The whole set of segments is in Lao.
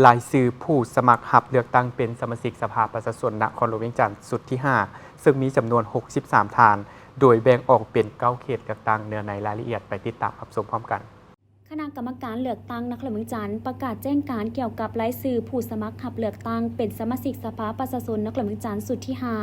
ລາຍຊື່ຜູ້ສະໝັກຮັບເລືອກຕັ້ງເປັນສະມາຊິກສະພາປະຊາຊົນນະຄອນຫຼວງວຽງຈັນຊຸດທີຫ້າ ເຊິ່ງມີຈຳນວນຫົກສິບສາມທ່ານ, ໂດຍແບ່ງອອກເປັນເກົ້າເຂດເລືອກຕັ້ງ. ເນື້ອໃນລາຍລະອຽດໄປຕິດຕາມຮັບຊົມພ້ອມກັນ. ຄະນະກຳມະການເລືອກຕັ້ງນະຄອນຫຼວງວຽງຈັນ ປະກາດແຈ້ງການກ່ຽວກັບລາຍຊື່ຜູ້ສະໝັກຮັບເລືອກຕັ້ງເປັນສະມາຊິກສະພາປະຊາຊົນນະຄອນຫຼວງວຽງຈັນຊຸດທີຫ້າ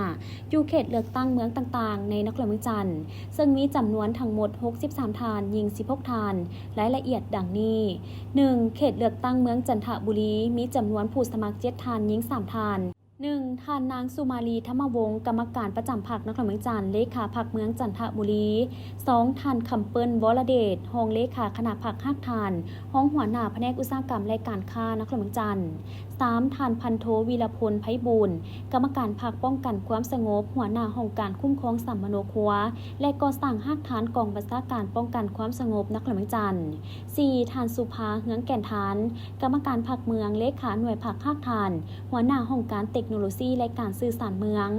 ຢູ່ເຂດເລືອກຕັ້ງເມືອງຕ່າງໆໃນນະຄອນຫຼວງວຽງຈັນ, ເຊິ່ງມີຈຳນວນທັງໝົດຫົກສິບສາມທ່ານ, ຍິງສິບຫົກທ່ານ. ລາຍລະອຽດດັ່ງນີ້: ໜຶ່ງ ເຂດເລືອກຕັ້ງເມືອງຈັນທະບູລີ ມີຈຳນວນຜູ້ສະໝັກເຈັດທ່ານ, ຍິງສາມທ່ານ. ໜຶ່ງ ທ່ານນາງ ສຸມາລີ ທຳມະວົງ ກຳມະການປະຈຳພັກນະຄອນຫຼວງວຽງຈັນ, ເລຂາພັກເມືອງຈັນທະບູລີ. ສອງ ທ່ານ ຄຳເປີ້ນ ວໍລະເດດ ຮອງເລຂາຄະນະພັກຮາກຖານ, ຮອງຫົວໜ້າພະແນກອຸດສາຫະກຳ ແລະ ການຄ້ານະຄອນຫຼວງວຽງຈັນ. ສາມ ທ່ານ ພັນໂທ ວີລະພົນ ໄພບູນ ກຳມະການພັກປ້ອງກັນຄວາມສະຫງົບ, ຫົວໜ້າຫ້ອງການຄຸ້ມຄອງສຳມະໂນຄົວ ແລະ ກໍ່ສ້າງຮາກຖານກອງບັນຊາການປ້ອງກັນຄວາມສະຫງົບນະຄອນຫຼວງວຽງຈັນ. ສີ່ ທ່ານ ສຸພາ ເຮືອງແກ່ນທານ ກຳມະການພັກເມືອງ, ເລຂາໜ່ວຍພັກຮາກຖານ, ຫົວໜ້າຫ້ອງການເຕັກໂນໂລຊີ ແລະ ການສື່ສານເມືອງ.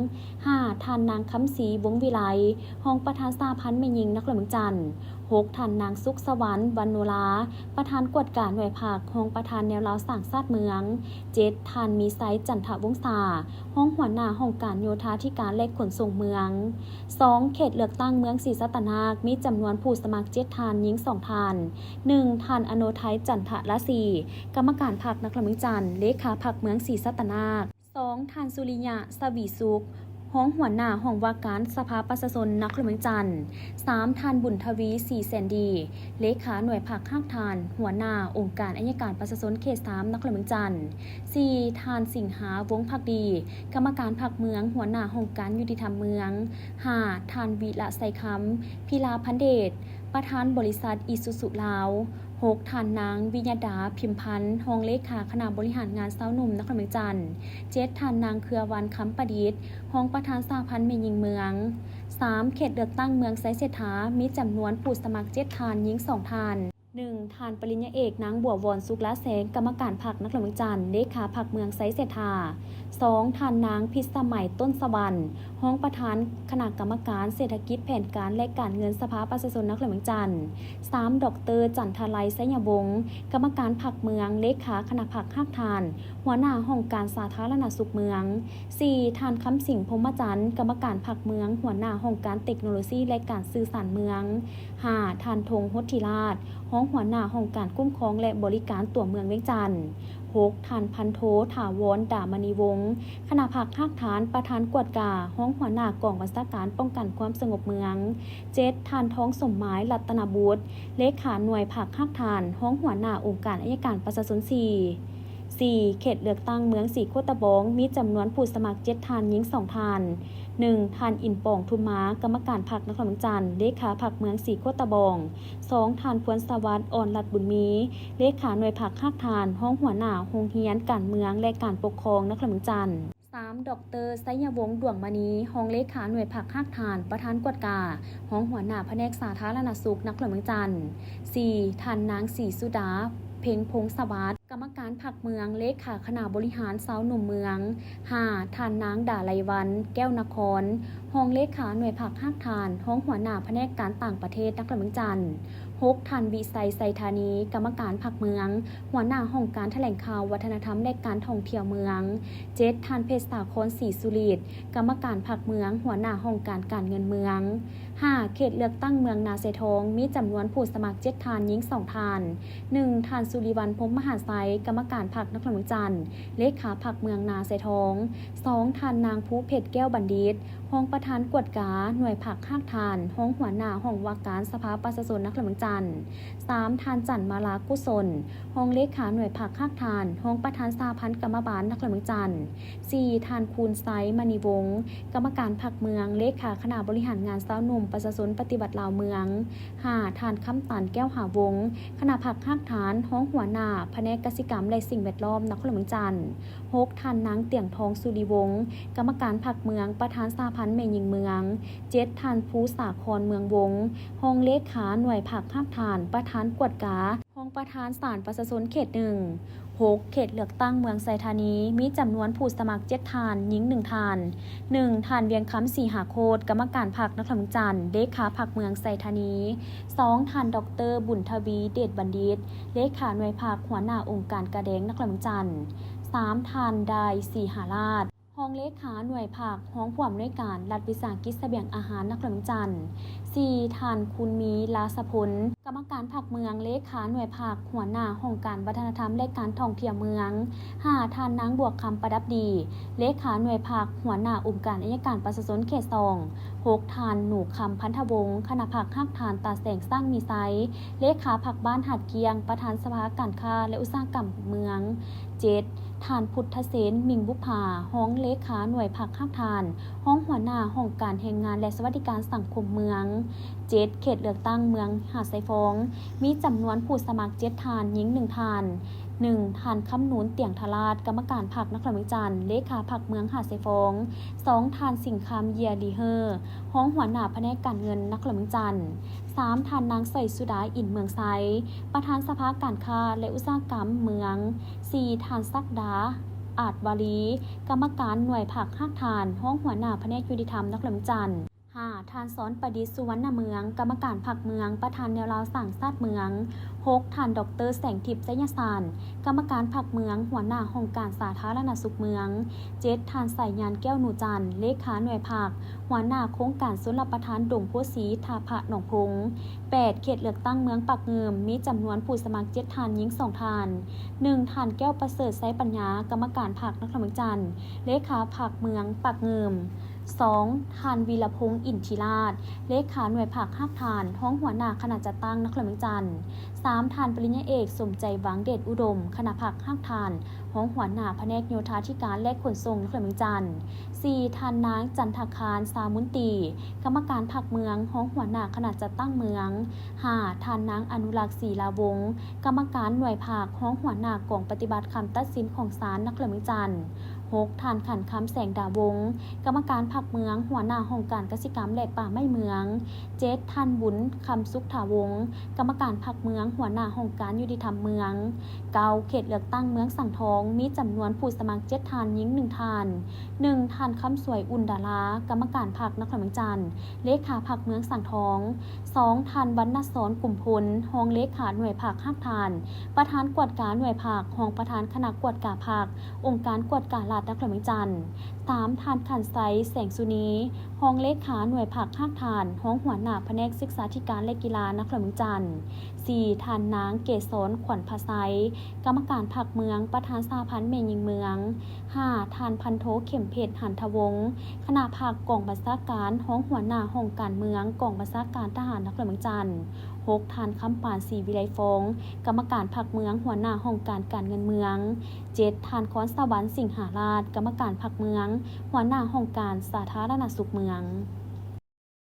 ຫ້າ ທ່ານນາງ ຄຳສີ ວົງວິໄລ ຮອງປະທານສະຫະພັນແມ່ຍິງນະຄອນຫຼວງວຽງຈັນ. ຫົກ ທ່ານນາງ ສຸກສະຫວັນ ວັນໂນລາ ປະທານກວດກາໜ່ວຍພັກ, ຮອງປະທານແນວລາວສ້າງຊາດເມືອງ. ເຈັດ ທ່ານ ມີໄຊ ຈັນທະວົງສາ ຮອງຫົວໜ້າຫ້ອງການໂຍທາທິການ ແລະ ຂົນສົ່ງເມືອງ. ສອງ ເຂດເລືອກຕັ້ງເມືອງສີສັດຕະນາກ ມີຈຳນວນຜູ້ສະໝັກເຈັດທ່ານ, ຍິງສອງທ່ານ. ໜຶ່ງ ທ່ານ ອະໂນໄທ ຈັນທະລາສີ ກຳມະການພັກນະຄອນຫຼວງວຽງຈັນ, ເລຂາພັກເມືອງສີສັດຕະນາກ. ສອງ ທ່ານ ສຸລິຍະ ສະຫວີສຸກ ຮອງຫົວໜ້າຫ້ອງວ່າການສະພາປະຊາຊົນນະຄອນຫຼວງວຽງຈັນ. ສາມ ທ່ານ ບຸນທະວີ ສີແສນດີ ເລຂາໜ່ວຍພັກຮາກຖານ, ຫົວໜ້າອົງການໄອຍະການປະຊາຊົນເຂດສາມນະຄອນຫຼວງວຽງຈັນ. ສີ່ ທ່ານ ສິງຫາ ວົງພັກດີ ກຳມະການພັກເມືອງ, ຫົວໜ້າຫ້ອງການຍຸຕິທຳເມືອງ. ຫ້າ ທ່ານ ວິລະໄຊຄຳ ພິລາພັນເດດ ປະທານບໍລິສັດອີຊູຊູລາວ. ຫົກ ທ່ານນາງ ວິຍະດາ ພິມພັນ ຮອງເລຂາຄະນະບໍລິຫານງານຊາວໜຸ່ມນະຄອນຫຼວງວຽງຈັນ. ເຈັດ ທ່ານນາງ ເຄືອວັນ ຄຳປະດິດ ຮອງປະທານສະຫະພັນແມ່ຍິງເມືອງ. ສາມ ເຂດເລືອກຕັ້ງເມືອງໄຊເສດຖາ ມີຈຳນວນຜູ້ສະໝັກເຈັດທ່ານ, ຍິງສອງທ່ານ. ໜຶ່ງ ທ່ານປະລິນຍາເອກ ນາງ ບົວວອນ ສຸກລາແສງ ກຳມະການພັກນະຄອນຫຼວງວຽງຈັນ, ເລຂາພັກເມືອງໄຊເສດຖາ. ສອງ ທ່ານນາງ ພິດສະໄໝ ຕົ້ນສະຫວັນ ຮອງປະທານຄະນະກຳມະການເສດຖະກິດ, ແຜນການ ແລະ ການເງິນສະພາປະຊາຊົນນະຄອນຫຼວງວຽງຈັນ. ສາມ ດອກເຕີ ຈັນທະໄລ ໄຊຍະວົງ ກຳມະການພັກເມືອງ, ເລຂາຄະນະພັກຮາກຖານ, ຫົວໜ້າຫ້ອງການສາທາລະນະສຸກເມືອງ. ສີ່ ທ່ານ ຄຳສິງ ພົມມະຈັນ ກຳມະການພັກເມືອງ, ຫົວໜ້າຫ້ອງການເຕັກໂນໂລຊີ ແລະ ການສື່ສານເມືອງ. ຫ້າ ທ່ານ ທົງ ຫົດທິລາດ ຮອງຫົວໜ້າຫ້ອງການຄຸ້ມຄອງ ແລະ ບໍລິການຕົວເມືອງວຽງຈັນ. ຫົກ ທ່ານ ພັນໂທ ຖາວອນ ດາມະນີວົງ ຄະນະພັກຮາກຖານ, ປະທານກວດກາ, ຮອງຫົວໜ້າກອງບັນຊາການປ້ອງກັນຄວາມສະຫງົບເມືອງ. ເຈັດ ທ່ານ ທອງສົມໝາຍ ລັດຕະນະບຸດ ເລຂາໜ່ວຍພັກຮາກຖານ, ຮອງຫົວໜ້າອົງການໄອຍະການປະຊາຊົນ. ສີ່ ສີ່ ເຂດເລືອກຕັ້ງເມືອງສີໂຄດຕະບອງ ມີຈຳນວນຜູ້ສະໝັກເຈັດທ່ານ, ຍິງສອງທ່ານ. ໜຶ່ງ ທ່ານ ອິນປອງ ທຸມມາ ກຳມະການພັກນະຄອນຫຼວງວຽງຈັນ, ເລຂາພັກເມືອງສີໂຄດຕະບອງ. ສອງ ທ່ານ ພວນສະຫວັດ ອ່ອນລັດບຸນມີ ເລຂາໜ່ວຍພັກຮາກຖານ, ຮອງຫົວໜ້າໂຮງຮຽນການເມືອງ ແລະ ການປົກຄອງນະຄອນຫຼວງວຽງຈັນ. ສາມ ດອກເຕີ ໄຊຍະວົງ ດວງມະນີ ຮອງເລຂາໜ່ວຍພັກຮາກຖານ, ປະທານກວດກາ, ຮອງຫົວໜ້າພະແນກສາທາລະນະສຸກນະຄອນຫຼວງວຽງຈັນ. ສີ່ ທ່ານນາງ ສີສຸດາ ເພັງພົງສະຫວັດ ກຳມະການພັກເມືອງ, ເລຂາຄະນະບໍລິຫານຊາວໜຸ່ມເມືອງ. ຫ້າ ທ່ານນາງ ດາໄລວັນ ແກ້ວນະຄອນ ຮອງເລຂາໜ່ວຍພັກຮາກຖານ, ຮອງຫົວໜ້າພະແນກການຕ່າງປະເທດນະຄອນຫຼວງວຽງຈັນ. ຫົກ ທ່ານ ວິໄຊ ໄຊທານີ ກຳມະການພັກເມືອງ, ຫົວໜ້າຫ້ອງການຖະແຫຼງຂ່າວ, ວັດທະນະທຳ ແລະ ການທ່ອງທ່ຽວເມືອງ. ເຈັດ ທ່ານ ເພັດສາຄອນ ສີສຸລິດ ກຳມະການພັກເມືອງ, ຫົວໜ້າຫ້ອງການການເງິນເມືອງ. ຫ້າ ເຂດເລືອກຕັ້ງເມືອງນາຊາຍທອງ ມີຈຳນວນຜູ້ສະໝັກເຈັດທ່ານ, ຍິງສອງທ່ານ. ໜຶ່ງ ທ່ານ ສຸລິວັນ ພົມມະຫາໄຊ ກຳມະການພັກນະຄອນຫຼວງວຽງຈັນ, ເລຂາພັກເມືອງນາຊາຍທອງ. ສອງ ທ່ານນາງ ພູເພັດ ແກ້ວບັນດິດ ຮອງປະທານກວດກາໜ່ວຍພັກຮາກຖານ, ຮອງຫົວໜ້າຫ້ອງວ່າການສະພາປະຊາຊົນນະຄອນຫຼວງວຽງຈັນ. ສາມ ທ່ານ ຈັນມາລາ ກຸສົນ ຮອງເລຂາໜ່ວຍພັກຮາກຖານ, ຮອງປະທານສະຫະພັນກຳມະບານນະຄອນຫຼວງວຽງຈັນ. ສີ່ ທ່ານ ຄູນໄຊ ມະນີວົງ ກຳມະການພັກເມືອງ, ເລຂາຄະນະບໍລິຫານງານຊາວໜຸ່ມປະຊາຊົນປະຕິວັດລາວເມືອງ. ຫ້າ ທ່ານ ຄຳຕັນ ແກ້ວຫາວົງ ຄະນະພັກຮາກຖານ, ຮອງຫົວໜ້າພະແນກກະສິກຳ ແລະ ສິ່ງແວດລ້ອມນະຄອນຫຼວງວຽງຈັນ. ຫົກ ທ່ານນາງ ຕຽງທອງ ສຸລິວົງ ກຳມະການພັກເມືອງ, ປະທານສະຫະພັນແມ່ຍິງເມືອງ. ເຈັດ ທ່ານ ພູສາຄອນ ເມືອງວົງ ຮອງເລຂາໜ່ວຍພັກຮາກຖານ, ປະທານກວດກາ, ຮອງປະທານສານປະຊາຊົນເຂດໜຶ່ງ. ຫົກ ເຂດເລືອກຕັ້ງເມືອງໄຊທານີ ມີຈຳນວນຜູ້ສະໝັກເຈັດທ່ານ, ຍິງໜຶ່ງທ່ານ. ໜຶ່ງ ທ່ານ ວຽງຄຳ ສີຫາໂຄດ ກຳມະການພັກນະຄອນຫຼວງວຽງຈັນ ເລຂາພັກເມືອງໄຊທານີ. ສອງ ທ່ານ ດອກເຕີ ບຸນທະວີ ເດດບັນດິດ ເລຂາໜ່ວຍພັກ ຫົວໜ້າອົງການກາແດງນະຄອນຫຼວງວຽງຈັນ. ສາມ ທ່ານ ດາຍ ສີຫາລາດ ຮອງເລຂາໜ່ວຍພັກ, ຮອງຜູ້ອຳນວຍການລັດວິສາຫະກິດສະບຽງອາຫານນະຄອນຫຼວງວຽງຈັນ. ສີ່ ທ່ານ ຄຸນມີ ລາຊະພົນ ກຳມະການພັກເມືອງ, ເລຂາໜ່ວຍພັກ, ຫົວໜ້າຫ້ອງການວັດທະນະທຳ ແລະ ການທ່ອງທ່ຽວເມືອງ. ຫ້າ ທ່ານນາງ ບົວຄຳ ປະດັບດີ ເລຂາໜ່ວຍພັກ, ຫົວໜ້າອົງການໄອຍະການປະຊາຊົນເຂດສອງ. ຫົກ ທ່ານ ໜູຄຳ ພັນທະວົງ ຄະນະພັກຮາກຖານຕາແສງຊ້າງມີໄຊ ເລຂາພັກບ້ານຫາດກ້ຽງ ປະທານສະພາການຄ້າ ແລະ ອຸດສາຫະກຳເມືອງ. ເຈັດ ທ່ານ ພຸດທະເສນ ມິງບຸບຜາ ຮອງເລຂາໜ່ວຍພັກຮາກຖານ ຮອງຫົວໜ້າຫ້ອງການແຮງງານ ແລະ ສະຫວັດດີການສັງຄົມເມືອງ. ເຈັດ ເຂດເລືອກຕັ້ງເມືອງຫາດຊາຍຟອງ ມີຈຳນວນຜູ້ສະໝັກເຈັດທ່ານ, ຍິງໜຶ່ງທ່ານ. ໜຶ່ງ ທ່ານ ຄຳນູນ ຕຽງທະລາດ ກຳມະການພັກນະຄອນຫຼວງວຽງຈັນ ເລຂາພັກເມືອງຫາດຊາຍຟອງ. ສອງ ທ່ານ ສິງຄຳ ເຢຍລີເຮີ ຮອງຫົວໜ້າພະແນກການເງິນນະຄອນຫຼວງວຽງຈັນ. ສາມ ທ່ານນາງ ສອຍສຸດາ ອິນເມືອງໄຊ ປະທານສະພາການຄ້າ ແລະ ອຸດສາຫະກຳເມືອງ. ສີ່ ທ່ານ ສັກດາ ອາດວາລີ ກຳມະການໜ່ວຍພັກຮາກຖານ ຮອງຫົວໜ້າພະແນກຍຸຕິທຳນະຄອນຫຼວງວຽງຈັນ. ຫ້າ ທ່ານ ສອນປະດິດ ສຸວັນນະເມືອງ ກຳມະການພັກເມືອງ ປະທານແນວລາວສ້າງຊາດເມືອງ. ຫົກ ທ່ານ ດອກເຕີ ແສງທິບ ໄຊຍະສານ ກຳມະການພັກເມືອງ ຫົວໜ້າຫ້ອງການສາທາລະນະສຸກເມືອງ. ເຈັດ ທ່ານ ສາຍຍານ ແກ້ວໜູຈັນ ເລຂາໜ່ວຍພັກ ຫົວໜ້າໂຄງການຊົນລະປະທານດົງໂພສີ ທ່າພະ ໜອງພົງ. ແປດ ເຂດເລືອກຕັ້ງເມືອງປາກງື່ມ ມີຈຳນວນຜູ້ສະໝັກເຈັດທ່ານ, ຍິງສອງທ່ານ. ໜຶ່ງ ທ່ານ ແກ້ວປະເສີດ ໄຊປັນຍາ ກຳມະການພັກນະຄອນຫຼວງວຽງຈັນ ເລຂາພັກເມືອງປາກງື່ມ. ສອງ ທ່ານ ວີລະພົງ ອິນທິລາດ ເລຂາໜ່ວຍພັກຮາກຖານ ຮອງຫົວໜ້າຄະນະຈັດຕັ້ງນະຄອນຫຼວງວຽງຈັນ. ສາມ ທ່ານ ປະລິນຍາເອກ ສົມໃຈ ຫວັງເດດອຸດົມ ຄະນະພັກຮາກຖານ ຮອງຫົວໜ້າພະແນກໂຍທາທິການ ແລະ ຂົນສົ່ງນະຄອນຫຼວງວຽງຈັນ. ສີ່ ທ່ານນາງ ຈັນທະຄານ ຊາມຸນຕີ ກຳມະການພັກເມືອງ, ຮອງຫົວໜ້າຄະນະຈັດຕັ້ງເມືອງ. ຫ້າ ທ່ານນາງ ອະນຸລັກ ສີລາວົງ ກຳມະການໜ່ວຍພັກ, ຮອງຫົວໜ້າກອງປະຕິບັດຄຳຕັດສິນຂອງສານນະຄອນຫຼວງວຽງຈັນ. ຫົກ ທ່ານ ຂັນຄຳ ແສງດາວົງ ກຳມະການພັກເມືອງ, ຫົວໜ້າຫ້ອງການກະສິກຳ ແລະ ປ່າໄມ້ເມືອງ. ເຈັດ ທ່ານ ບຸນຄຳ ສຸກຖາວົງ ກຳມະການພັກເມືອງ, ຫົວໜ້າຫ້ອງການຍຸຕິທຳເມືອງ. ເກົ້າ ເຂດເລືອກຕັ້ງເມືອງສັງທອງ ມີຈຳນວນຜູ້ສະໝັກເຈັດທ່ານ, ຍິງໜຶ່ງທ່ານ. ໜຶ່ງ ທ່ານ ຄຳສວຍ ອຸ່ນດາລາ ກຳມະການພັກນະຄອນຫຼວງວຽງຈັນ ເລຂາພັກເມືອງສັງທອງ. ສອງ ທ່ານ ວັນນະສອນ ກຸມພົນ ຮອງເລຂາໜ່ວຍພັກຮາກຖານ ປະທານກວດກາໜ່ວຍພັກ, ຮອງປະທານຄະນະກວດກາພັກ, ອົງການກວດກາລັດນະຄອນຫຼວງວຽງຈັນ. ສາມ ທ່ານ ຂັນໄຊ ແສງສຸນີ ຮອງເລຂາໜ່ວຍພັກຮາກຖານ, ຮອງຫົວໜ້າພະແນກສຶກສາທິການ ແລະ ກິລານະຄອນຫຼວງວຽງຈັນ. ສີ່ ທ່ານນາງ ເກສອນ ຂວັນພະໄຊ ກຳມະການພັກເມືອງ, ປະທານສະຫະພັນແມ່ຍິງເມືອງ. ຫ້າ ທ່ານ ພັນໂທ ເຂັມເພັດ ຫັນທະວົງ ຄະນະພັກກອງບັນຊາການ, ຮອງຫົວໜ້າຫ້ອງການເມືອງ, ກອງບັນຊາການທະຫານນະຄອນຫຼວງວຽງຈັນ. ຫົກ ທ່ານ ຄຳປານ ສີວິໄລຟອງ ກຳມະການພັກເມືອງ, ຫົວໜ້າຫ້ອງການການເງິນເມືອງ. ເຈັດ ທ່ານ ຄອນສະຫວັນ ສິງຫາລາດ ກຳມະການພັກເມືອງ, ຫົວໜ້າຫ້ອງການສາທາລະນະສຸກເມືອງ.